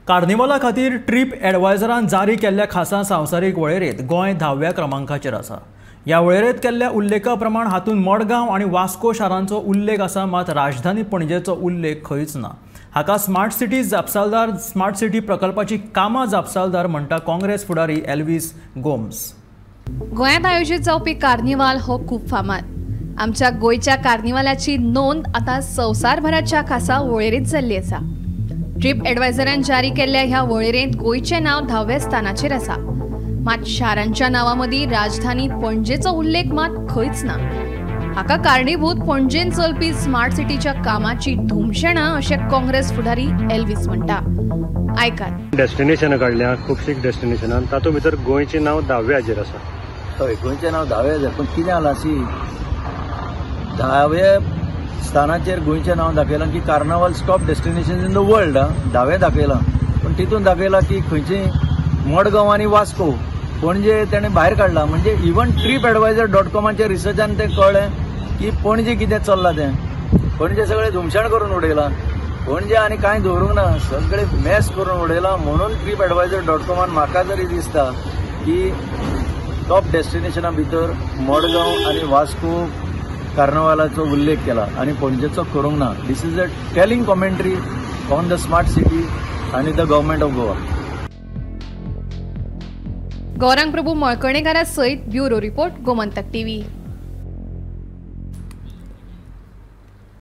कार्निवाला खातीर ट्रीप एडवायझरान जारी केल्ल्या खासा संवसारीक वळेरेंत गोंय 10व्या क्रमांकाचेर आसा. ह्या वळेरेंत केल्ल्या उल्लेखा प्रमाण हातूंत मडगांव आनी वास्को शारांचो उल्लेख आसा, मात राजधानी पणजेचो उल्लेख खंयच ना. हाका स्मार्ट सिटी जापसालदार, स्मार्ट सिटी प्रकल्पाची कामां जापसालदार म्हणटा काँग्रेस फुडारी एल्वीस गोम्स. गोंयांत आयोजीत जावपी कार्निवाल हो खूब फामाद. आमच्या गोंयच्या कार्निवालाची नोंद आतां संवसारभराच्या खासा वळेरेंत जाल्ली आसा. ट्रीप एडवायझरान जारी केल्ल्या ह्या वळेरेंत गोंयचें नांव 10व्या स्थानाचेर आसा. मात शारांच्या नांवा मदीं राजधानी पणजेचो उल्लेख मात खंयच ना. हाका कारणीभूत पणजेन चलपी स्मार्ट सिटीच्या कामाची धुमशेणां अशें काँग्रेस फुडारी एल्वीस म्हणटा. आयकात. डेस्टिनेशनां काडल्या खुबशीं डेस्टिनेशनां, तातूंत भितर गोंयचें नांव 10व्या हाजेर आसा. हय, गोंयचें नांव 10व्या हाजेर, पूण कितें जालां सी 10व्या स्थानाचेर गोंयचें नांव दाखयलां की carnival top destination in the world 10वें दाखयलां, पूण तितून दाखयलां की खंयची मडगांव आनी वास्को, पणजे तेणें भायर काडलां. म्हणजे इवन ट्रीप एडवायझर डॉट कॉमाच्या रिसर्चान तें कळ्ळें की पणजे कितें चल्लां तें. पणजे सगळें धुमशण करून उडयलां, पणजे आनी कांय दवरूंक ना, सगळें मॅस करून उडयलां. म्हणून ट्रीप एडवायझर डॉट कॉमान म्हाका तरी दिसता की टॉप डेस्टिनेशना भितर मडगांव आनी वास्को कार्नवालाचो उल्लेख केला आनी पणजेचो करूंक ना. This is a telling commentary on the smart city आनी the government of Goa. Gaurang Prabhu मळकणेकारा सयत ब्युरो रिपोर्ट, गोमंतक टीव्ही.